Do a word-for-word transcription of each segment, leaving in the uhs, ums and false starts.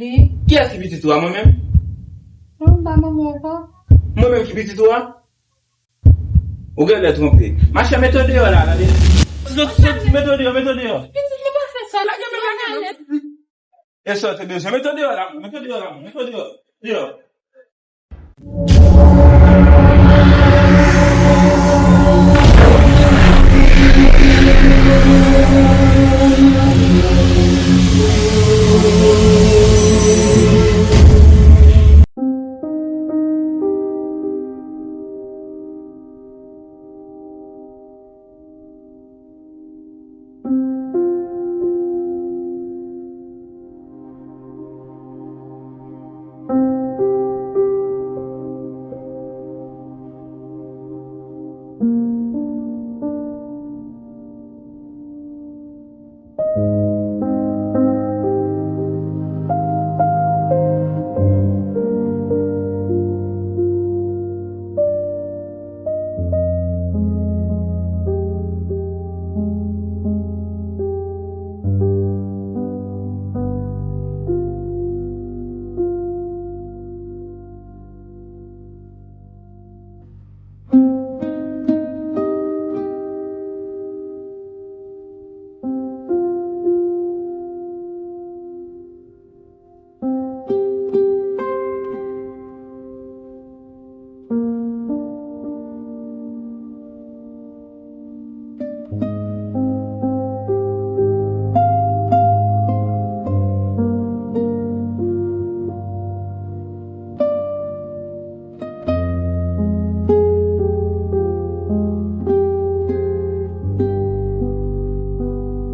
Kiyès ki pitit ou a, mwen menm? Mwen pa manman w ankò. Mwen menm ki pitit ou a? Ou genlè twonpe. Machè, mete w deyò la, tande. Sot, sot, mete w deyò, mete w deyò. Pitit, mwen pa fè sa. Lage men, lage men. E sa w te bezwen? Mete w deyò la, mete w deyò la, mete w deyò. Deyò.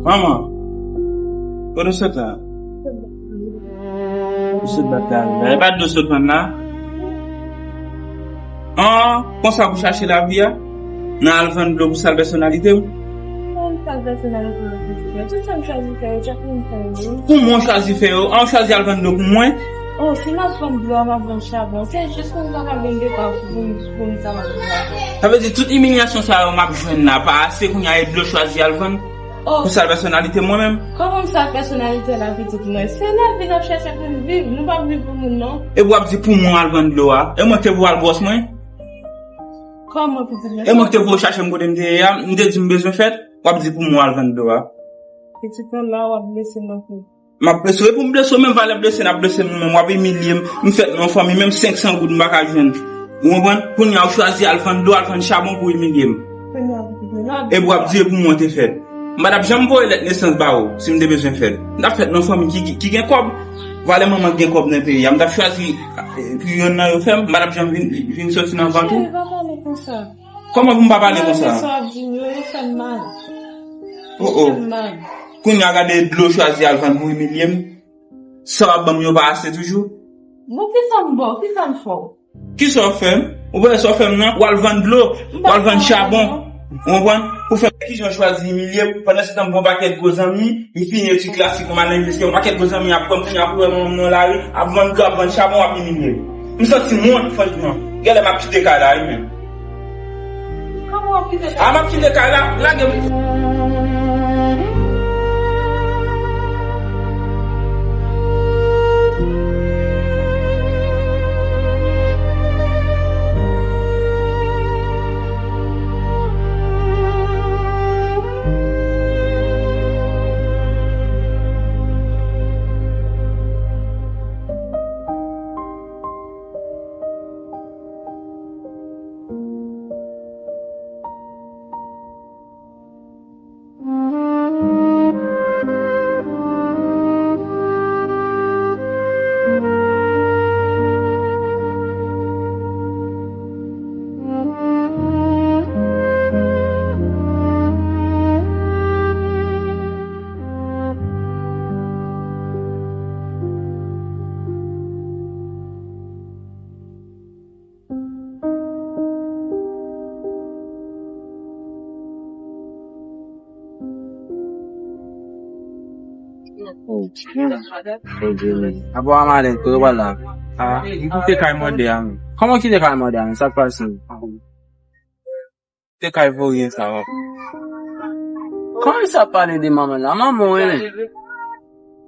Manman, kote w sot la? Ou sot bat la. E pa dlo sot vann la? An, konsa pou chache lavi a? Nan al vann dlo pou sal pèsonalite w? Mwen sal pèsonalite mwen, pitit mwen. Tout sa m chwazi fè yo, chak moun fè yo. Pou mwen w chwazi fè yo? An, w chwazi al vann dlo pou mwen? Oh, si m ap vann dlo a, m ap vann chabon. Se jis pou m kapab gen de kòb pou m, pou m sa m ap vann la. Sa vle di tout imilyasyon sa yo m ap jwenn la pa ase kounye a e dlo chwazi al vann? Oh. Pou sal pèsonalite mwen menm? Kòman m sal pèsonalite la, pitit mwen? Se lavi n ap chèche pou n viv. Nou p ap viv pou moun, non. E w ap di pou mwen w al vann dlo a? E mwen k te voye w al bwòs mwen? Kòman, pitit mwen? E mwen k te voye w chache m kote m te ye a? M te di m bezwen fèt? W ap di pou mwen w al vann dlo a? Pitit mwen, la w ap blese m anpil. M ap blese w, e pou m blese w menm, valè blese n ap blese m nou menm, w ap imilye m, m fèt nan yon fanmi, menm senk san goud m pa ka jwenn. Ou konprann? Kounye a, ou chwazi al vann dlo, al vann chabon pou imilye m. Epi w ap di e pou mwen w te fèt. M pa t ap janm voye lèt nesans ba ou, si m te bezwen fèt. M t ap fèt nan yon fanmi ki, ki, ki gen kòb. Valè manman k gen kòb nan peyi a, m t ap chwazi, eh, pou yonn nan yo fè m, m pa t ap janm vin, vin soti nan vant ou. Cheri, pa pale konsa. Kòman pou m pa pale konsa? Sa w ap di m yo, yo fè m mal. Oh, oh. Yo fè m mal. Kounye a gade dlo chwazi al vann pou imilye m. Sa w ap ban m yo pa ase toujou? Bon, kisa m ba w? Kisa m fè w? Kisa w fè m? Ou wè sa w fè m nan? W al vann dlo, w al vann chabon. Ou konprann? Pou fè kijan w chwazi imilye m. Pandan se tan m pran pakèt gwo zanmi, m fini etid klasik mwen, m al nan inivèsite, yon pakèt gwo zanmi ap pran m, kounye a pou wè manman m nan lari, ap vann dlo, ap vann chabon, ap imilye m. M santi m wont, franchman. Genlè m ap kite kay la, wi, menm. Kòman w ap kite kay la? A, m ap kite kay la, lage m. Apa w a malen, kote w pral la? A, m kite kay mòde a, men. Kòman w kite kay mòde a, men? Sa k pase? Te kay voryen sa w ap. Kòman sa ap pale de manman la? Manman w, wi, men.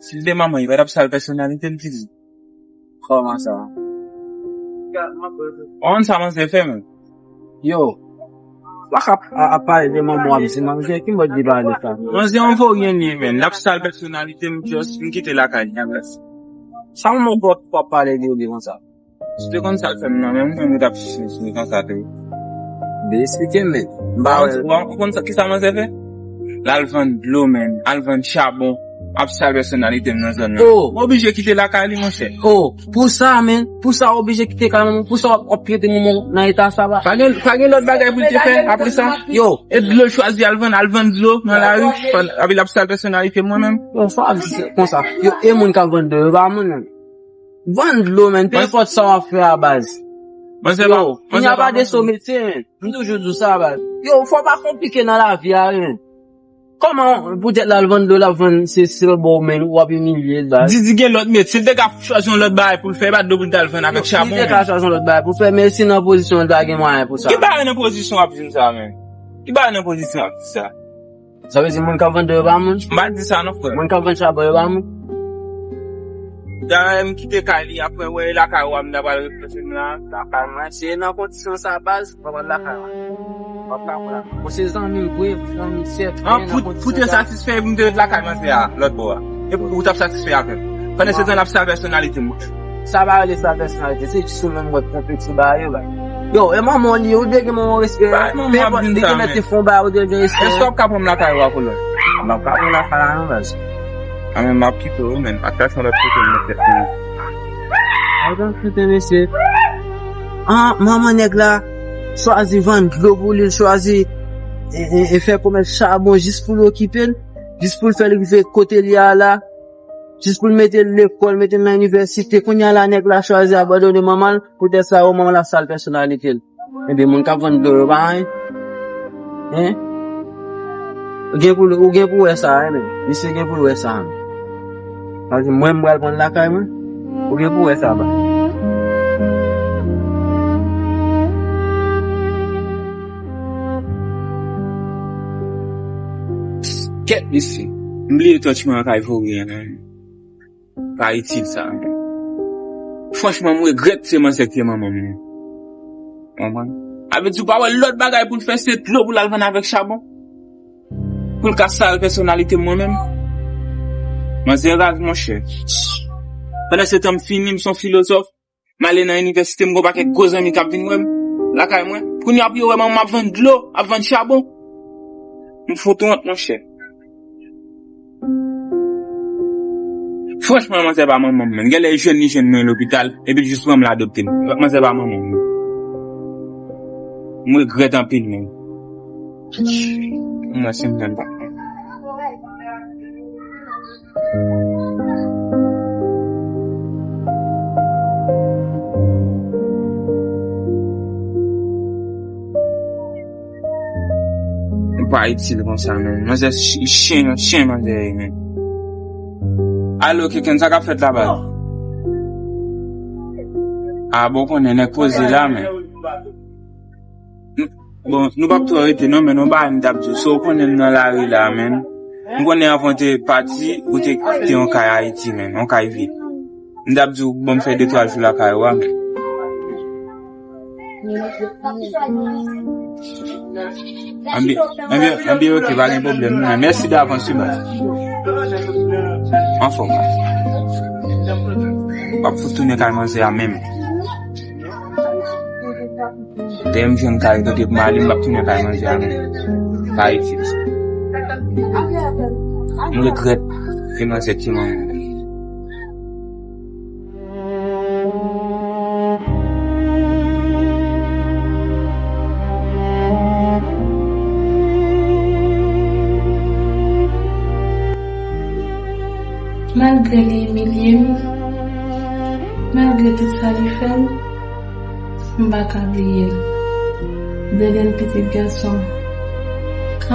Si l te manman, li pa t ap sal pèsonalite l, Titi. Kòman sa? Ou konn sa manzè fè, menm? Yo, w pa ka ap, ap pale de manman w ap di manzè, ki mòd li pale sa? Manzè yon voryen li ye, menm. L ap sal pèsonalite m, just, m kite lakay li, apre sa. Sa manman w p ap pale de li konsa? Si w te konn sa l fè m nan, menm mwen, mwen t ap chèche konsa tou. Vin eksplike m, men. M pa wè. Ou konn sa, ki sa manzè fè? L al vann dlo, menm. Al vann chabon. Ap sal pèsonalite m nan zòn nan. Oh. M oblije kite lakay li, monchè. Oh, pou sa, menm. Pou sa, w oblije kite kay manman. Pou sa, w ap, w ap trete manman nan eta sa, ba. Pa gen, pa gen lòt bagay pou l te fè apre sa? Yo. E dlo l chwazi al vann, al vann dlo nan lari. Epi l ap sal pèsonalite mwen menm. Yo, sa w ap di konsa. Yo, e moun k ap vann dlo, yo pa moun, menm. Vann dlo, menm, pe enpòt sa w ap fè a, baz. Yo, kounye a pa de sou metye, menm. M toujou di w sa, baz. Yo, fò w pa konplike nan lavi a, menm. Kòman poutèt l al vann dlo, l ap vann se sèl bò w, menm, w ap imilye l, baz. Didi gen lòt metye, li te ka chwazi yon lòt bagay pou l fè, e pa dlo pou l t al vann avèk chabon, menm. Li te ka chwazi yon lòt bagay pou l fè, men si nan pozisyon l pa gen mwayen pou sa. Ki bagay nan pozisyon w ap di m sa, menm? Ki bagay nan pozisyon w ap di sa? Sa vle di moun k ap vann dlo yo pa moun? M pa di sa non, frè. Moun k ap vann chabon yo pa moun? Dayè m kite kay li, apre wè e lakay ou a m ta pral repoze m la. Lakay mwen, se nan kondisyon sa, baz, m pa pral lakay mwen. M pa pral lakay mwen. Ou se zanmi m vre, zanmi m sèten. Pou te satisfè pou m te ret lakay manzè a, lòt bò a. E pou ou t ap satisfè avè m. Pandan se tan l ap sal pèsonalite m. Sa pa rele sal pèsonalite, se jis ou menm wè k pran peti bagay yo, baz. Yo, e manman w li ye, ou dwe gen manman w respè. Pe enpòt li te mèt te fè yon bagay, ou dwe gen respè. Èske w ap ka pran m lakay ou a, kolòn? M ap ka pran lakay la non, baz. A, men m ap kite w, men. Ak sa, se yon lòt kote m mete tèt mwen. Ak yon kote, mesye. An, manman nèg la chwazi vann dlo pou li, l chwazi e, e, e fè komès chabon jis pou l okipe l, jis pou l fè l rive kote li a la, jis pou l mete l lekòl, mete l nan inivèsite. Kounye a la, nèg la chwazi abandone manman l, poutèt sa, yo, manman l ap sal pèsonalite l. Ebyen, moun k ap vann dlo yo pa anyen. Hein? Ou gen pou, ou gen pou wè sa, hein, men. Misye gen pou l wè sa, men. Paske mwen, m pral pran l lakay mwen. Ou gen pou wè sa, ba. Kèt, mesye. M bliye tòch mwen an kay voryen an. Pa itil sa. Franchman, m regrèt se manzè ki te manman m nan. Konprann? Sa vle di ou pa wè lòt bagay pou l fè, se dlo pou l al vann avèk chabon. Pou l ka sal pèsonalite m mwen menm. Manzè raz, monchè. Pandan se tan m fini, m se yon filozòf. M ale nan inivèsite, m gen yon pakèt gwo zanmi k ap vin wè m lakay mwen. Kounye a pou yo wè manman m ap vann dlo, ap vann chabon. M fout wont, monchè. Franchman, manzè pa manman m, menm. Genlè jwenn li jwenn mwen lopital, epi l jis pran m, l adopte m. Manzè pa manman m, menm. M regrèt anpil, menm. M wè si m jwenn pa. Ou pa itil konsa, menm. Manzè ch-, chen, chen manzè ye, menm. Alo, Keken, sa k ap fèt laba? A, bon, konnen nèg poze la, menm. Bon, nou p ap twò rete non, men yon bagay m t ap di w, so w konnen m nan lari la, menm. M konnen anvan w te pati, ou te kite yon kay Ayiti, menm, yon kay vid. M t ap di w, bon, m fè de twa jou lakay ou a, menm. Anbyen, anbyen, anbyen, ok, pa gen pwoblèm, non, men mèsi davans, wi, baz. Anfòm. M p ap fout tounen kay manzè a, menm. Dèyè m jwenn kay kote pou m ale, m p ap tounen kay manzè a, menm. Pa itil. M regrèt ke manzè ki manman. Malgre li imilye m, malgre tout sa li fè m, m pa ka bliye l. Deden pitit gason m.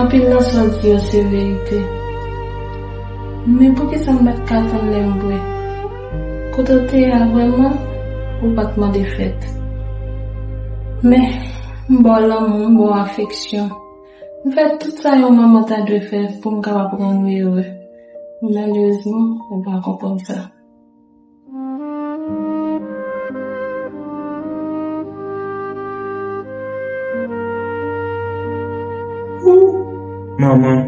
Anpil nan sa w di yo se verite. Men poukisa m pa t ka tann lè m bwè? Kote w te ye a vrèman, ou pa t mande fèt. Men, m ba w lanmou, m ba w afeksyon. M fè tout sa yon manman ta dwe fè pou m kapab rann ou erè. Malerezman, ou pa konprann sa. Ou, manman.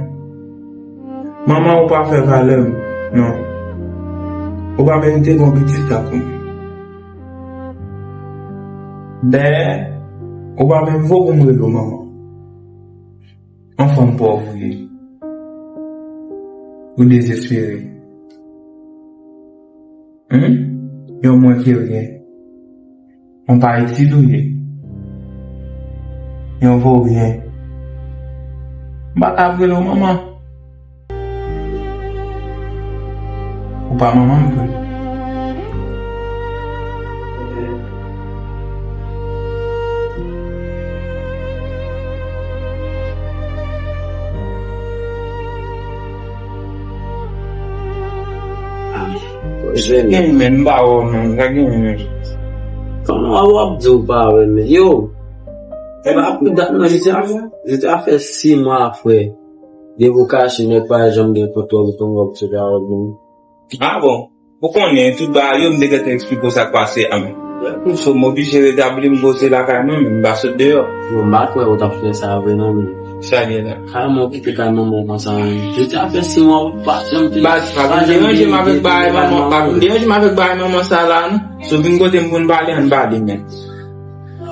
Manman, ou pa fè valè m, non. Ou pa merite gen yon pitit tankou m. Dayè, ou pa menm vo pou m rele w manman. Yon fanm pòv ou ye. Ou dezespere. Hum? Yon mwen ke ryen. Yon pa itil ou ye. Yon voryen. M pa ka rele w manman. Ou pa manman m vre. Gen men m pa wè w menm, sa gen men. Kòman w ap di w pa wè men? Yo, e pa pou dat non, jodi a, jodi a fè sis mwa, frè. Depi w kache, nèg pa janm gen kontwòl, kontwòl, et cetera. Ah bon? Ou konnen, tout bagay yo, m te gentan eksplike w sa k pase a, men. So, m oblije retabli m, poze lakay mwen, men m pa sot deyò. Yo, m pa kwè ou t ap fè sa vre, non, men. Sa gen la? Kay mwen, ou kite kay manman w konsa, men. Yo te ap fè sis mwa, ou pa janm te. Baz, pa vin deranje m avèk bagay manman, pa vin deranje m avèk bagay manman sa la, non. Si w vin kote m pou n pale, ann pale, men.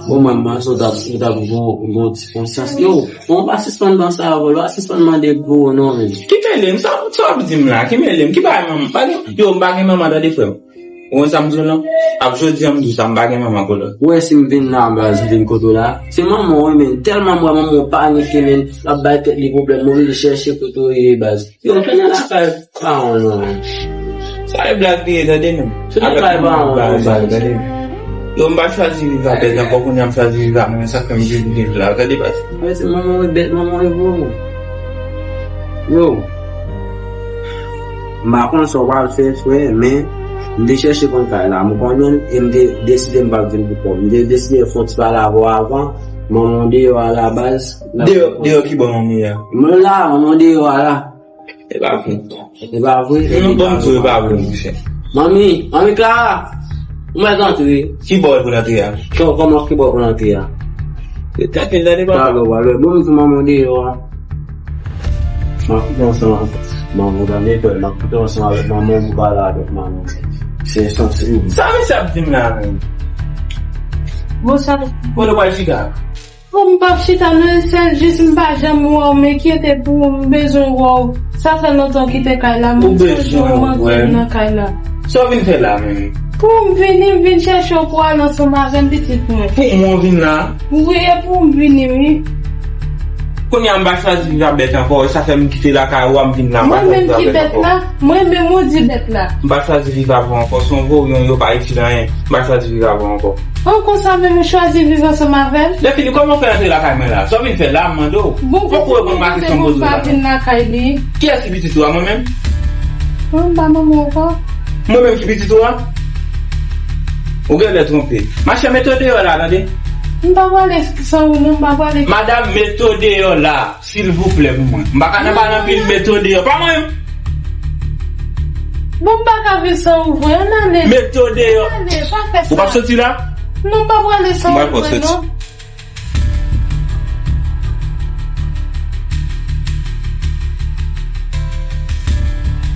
Bon, mwen, m panse w t ap, w t ap gon, gon ti konsyans. Yo, bon, w pa sispann panse avè l, w pa sispann mande pou ou non, men. Ki mele m? Sa, sa w ap di m la? Ki mele m? Ki bagay manman? Pa gen, yo, m pa gen manman, tande, frè m. Ou konn sa m di w lan? Ap jodi a m di w sa, m pa gen manman, kolòn. Ou wè si m vin la, baz, m vin kote w la? Se manman w, men, tèlman m wè manman w panike, men, l ap bay tèt li pwoblèm, m oblije chèche kote w ye, baz. Yo, m tounen lakay paran w non. Sa e blag li ye, tande, menm. Avèk moun bagay sa yo, tande. Yo, m pa chwazi viv avèk ankò, kounye a m chwazi viv ak mwen, sa fè m vin viv la, tande, baz. Mwen se manman w bèt, manman w vre. Yo. M pa konn sa w pral fè, frè, men m te chèche konn kay la. M konnen l, e m te deside m p ap vin pou kò m. M te deside fè yon ti pale avè w avan. Manman w deyò a la, baz. Deyò, deyò ki bò manman w ye a? Mwen la, manman w deyò a la. E pa vre. E pa vre? Non, ban m di w, e pa vre, monchè. Manmi, manmi Clara, ou mèt antre. Ki bò pou l antre a? Kò-, kòman ki bò pou l antre a? Se tèt li, tande, papa. Pale, pale. Bon, m di manman w deyò a. M ap kite ansanm avèk manman w, tande, frè. M ap kite ansanm avèk manman w pou pale avèk manman w. Se sanse. Sa misye ap di m la, menm? Bon, sa. Kote w pral chita? Oh, m p ap chita non, sèl jis m pa janm wè w, m enkyete pou ou, m bezwen wè w. Sa fè lontan w kite kay la, m sonje w, m antre nan kay la. Sa w vin fè la menm? Pou m vini, m vin chèche w pou w al ansanm avè m, pitit mwen. Pou mwen w vin la? Wi, e pou m vini, wi. Kounye a m pa chwazi viv ak bèt ankò, e sa fè m kite lakay ou a, m vin la, m pa chwazi viv ak bèt ankò. Mwen menm ki bèt la? Mwen menm ou di bèt la. M pa chwazi viv avè w ankò, se yon voryen, yo pa itil anyen. M pa chwazi viv avè w ankò. An konsa menm ou chwazi viv ansanm avè l? Lèfini, kòman w fè rantre lakay mwen la? Sa w vin fè la, m mande w? Bon, fòk ou reponn m a kesyon m poze w la. Vin lakay li. Kiyès ki pitit ou a, mwen menm? Mwen pa manman w ankò. Mwen menm ki pitit ou a? Ou genlè twonpe. Machè, mete w deyò la, tande. M pa prale san ou non, m pa prale. Madanm, mete w deyò la. Silvouplè pou mwen. M pa ka nan pale anpil, mete w deyò. Pa mwen. Bon, m pa ka viv san ou vre, ann ale. Mete w deyò. Ann ale, pa fè sa. Ou p ap soti la? Non, m pa prale san ou vre, non.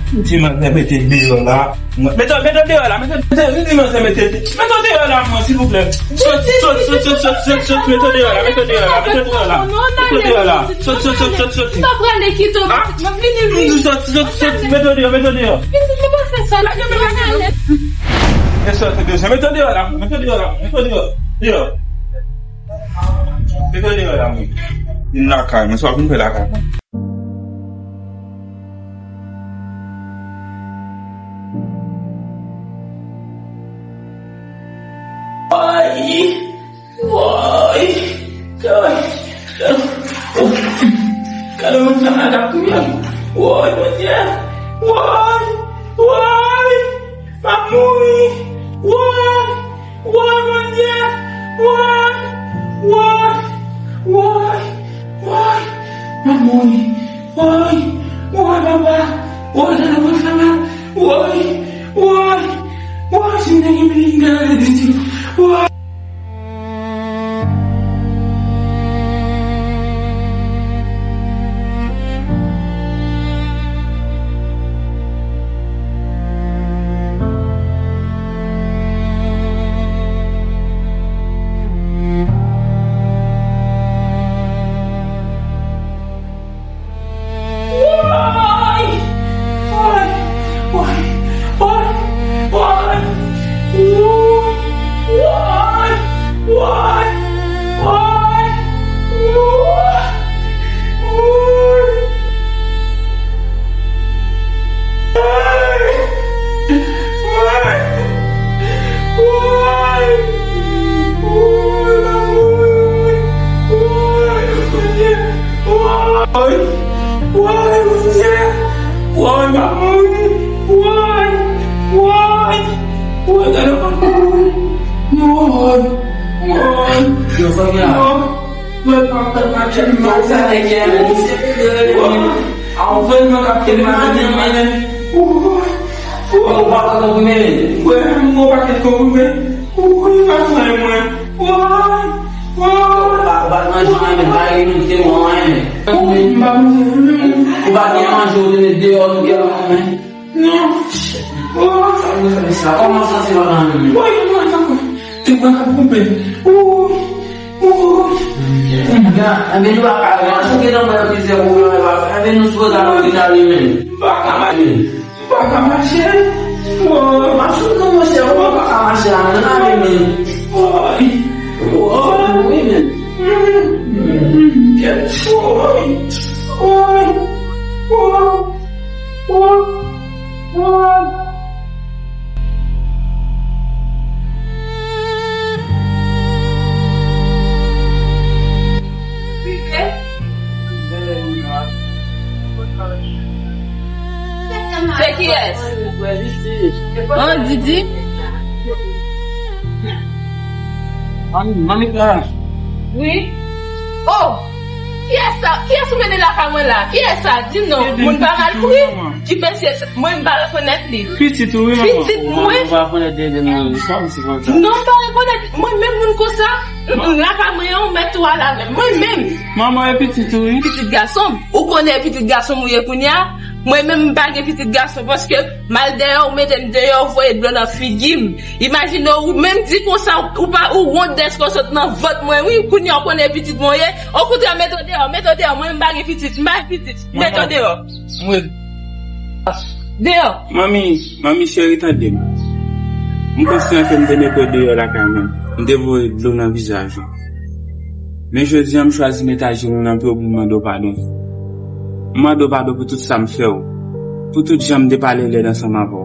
M di manzè mete deyò la. Mete, mete deyò la, mete, mete, m di manzè mete, mete deyò la, mwen, silvouplè. Sot, sot, sot, mete deyò la, mete deyò la, mete deyò la. Mete deyò la. Sot, sot, sot, sot, sot. M pa prale kite w, pitit mwen, vini, vini. Sot, sot, sot, mete deyò, mete deyò. Pitit mwen, pa fè sa, lage men, lage men. E sot, mete deyò la, mete deyò la, mete deyò. Deyò. Mete deyò la, mwen. Vin lakay mwen, sa w vin fè lakay mwen. Woy! Woy! Woy! Gade moun sa malad ap touye m. Woy, Bondye! Woy! Woy! M ap mouri! Woy! Woy, Bondye! Woy! Woy! Woy! Woy! M ap mouri! Woy! Woy, papa! Woy, gade moun Woy! Woy, Bondye! Woy, m ap mouri! Woy! Woy! Woy, gade m ap mouri! Woy! Woy! Yo, fanmi a. Woy! Woy, m ap fè mache m mache avèk yè, men misye fidèl, men. Woy! A, on fè mwen k ap fè mache m mache. Woy! Woy! Ou pa pran konprime, men. Woy, m pran pakèt konprime. Woy, pa fè mwen. Woy! Ou pa, ou pa t manje anyen, men pa gen nou te mwen anyen. Ou pa gen manje, ou te met deyò, nou gen anyen. Non. Sa, sa, sa, kòman santi pa nan men? Woy, mwen, mwen, mwen. Te mwen ka koupe. Woy, woy. Enben, nou pa ka, nou gentan pran plizyè pwoblèm, enben, nou sipoze al lopital, wi, men. M pa ka mache. M pa ka mache. Woy, m ap sot non, monchè, ou pa ka mache la, men, ale, men. Woy. Woy. Wi, men. Woy. Woy. Woy. Woy. Woy. Se kiyès? An, Didi? Manmi, manmi, la. Wi. Oh! Kiyès sa? Kiyès ou mennen lakay mwen la? Kiyès sa? Di m non. Moun pa mal kouri? Ki mesye sa? Mwen, m pa rekonèt li. Pitit ou, wi, manman. Pitit mwen? Ou pa rekonèt Dede, non, li pa mesye konsa. Non, m pa rekonèt. Mwen menm moun konsa? Mm, mm, lakay mwen an, ou mèt ou al avè m. Mwen menm. Manman, e pitit ou, wi. Pitit gason m. Ou konnen pitit gason m ou ye kounye a? Mwen menm, m pa gen pitit gason paske m al dèyè, ou mete m deyò, ou voye dlo nan figi m. Imajine w, ou menm di konsa, ou pa, ou wont dèske w sot nan vant mwen, wi, kounye a w konnen pitit mwen w ye. Okontrè, mete w deyò, mete w deyò, mwen menm m pa gen pitit, m pa gen pitit, mete w deyò. Mwen. Deyò. Manmi, manmi cheri, tande m. M konsyan ke m te mete w deyò lakay mwen, m te voye dlo nan vizaj ou. Men jodi a, m chwazi met ajenou nan pye w pou m mande w padon. M mande w padon pou tout sa m fè w, pou tout jan m te pale lèd ansanm avè w.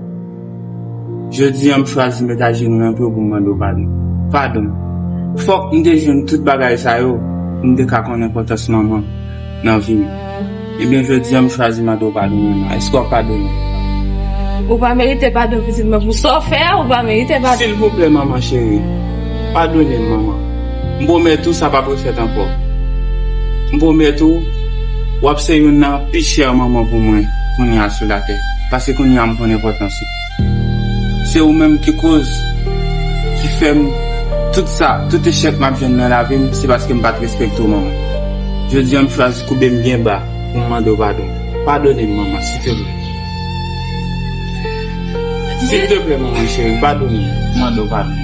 Jodi a, m chwazi met ajenou nan pye w pou m mande w padon. Padon. Fòk m te jwenn tout bagay sa yo pou m te ka konn enpòtans manman nan vi m. Ebyen, jodi a, m chwazi mande w padon, manman. Èske w ap padone m? Ou pa merite padon, pitit mwen. Pou sa w fè a, ou pa merite padon. Silvouplè, manman cheri, padone m, manman. M pwomèt ou sa p ap refèt ankò. M pwomèt ou, w ap se youn nan pi chè manman pou mwen kounye a sou latè. Paske kounye a m konn enpòtans ou. Se ou menm ki koz, ki fè m, tout sa, tout echèk m ap jwenn nan lavi m, se paske m pa t respekte w, manman. Jodi a, m chwazi koube m byen ba pou m mande w padon. Padone m, manman, silteplè. Silteplè, manman cheri, padone m, m mande w padon.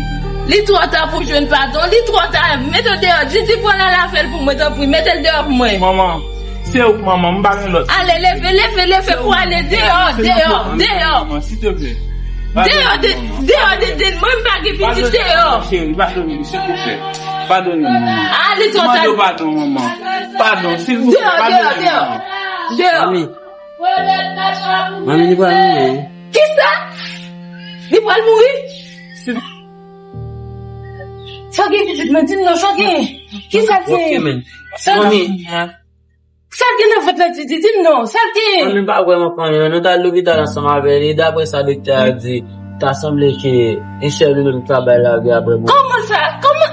Li twò ta pou jwenn padon, li twò ta. Mete l deyò, Didi pran l al avè l pou mwen, tanpri, mete l deyò pou mwen. Manman, se ou k manman, m pa gen lòt. Ale, leve, leve, leve pou ale, deyò, deyò, deyò. Manman, silteplè. Deyò, de, deyò, de, de, mwen m pa gen pitit, deyò. Cheri, padone m, silteplè. Padone m, manman. Ale, twò ta. M mande w padon, manman. Padon, silvouplè, padone m, manman. Deyò, deyò, deyò. Manmi, li pral mouri. Kisa? Li pral mouri? Sa gen pitit mwen, di m non, sa gen. Kisa l gen? Ok, men. Sa gen. Manmi. Sa gen nan vant la, Didi, di m non, sa gen. Manmi, m pa vrèman konnen, non. Nou t al lopital ansanm avè li, daprè sa doktè a di, ta sanble ke li sèl li menm ki ka bay lavi apre mwen. Kòman sa? Kòman?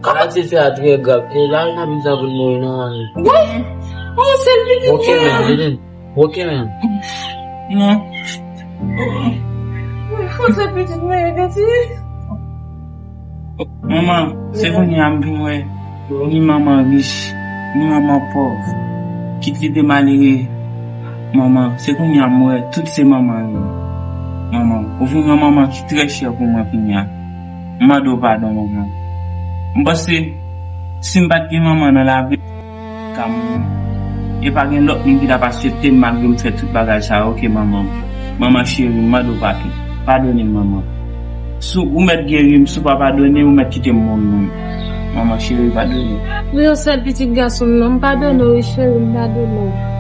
Kòman? Maladie sa trè grav. E la, nan bizan pou l mouri, non, manmi. Wi. Ou sèl pitit mwen. Ok, men, Didi. Ok, men. Non. Ou sèl pitit mwen, Didi. Manman, se kounye a m vin wè ni manman rich, ni manman pòv. Kit li te malere, manman, se kounye a m wè tout se manman yo. Manman, ou vin yon manman ki trè chè pou mwen kounye a. M mande w padon, manman. M panse, si m pa t gen manman nan lavi, ka mouri. E pa gen lòt moun ki t ap aksepte m malgre m fè tout bagay sa yo, oke, manman. Manman cheri, m mande w padon. Padone m, manman. Si w mèt geri m, si w pa padone, ou mèt kite m mouri menm. Manman cheri, padone m. Wi, yon sèl pitit gason m nan, m padone w, wi, cheri, m padone w.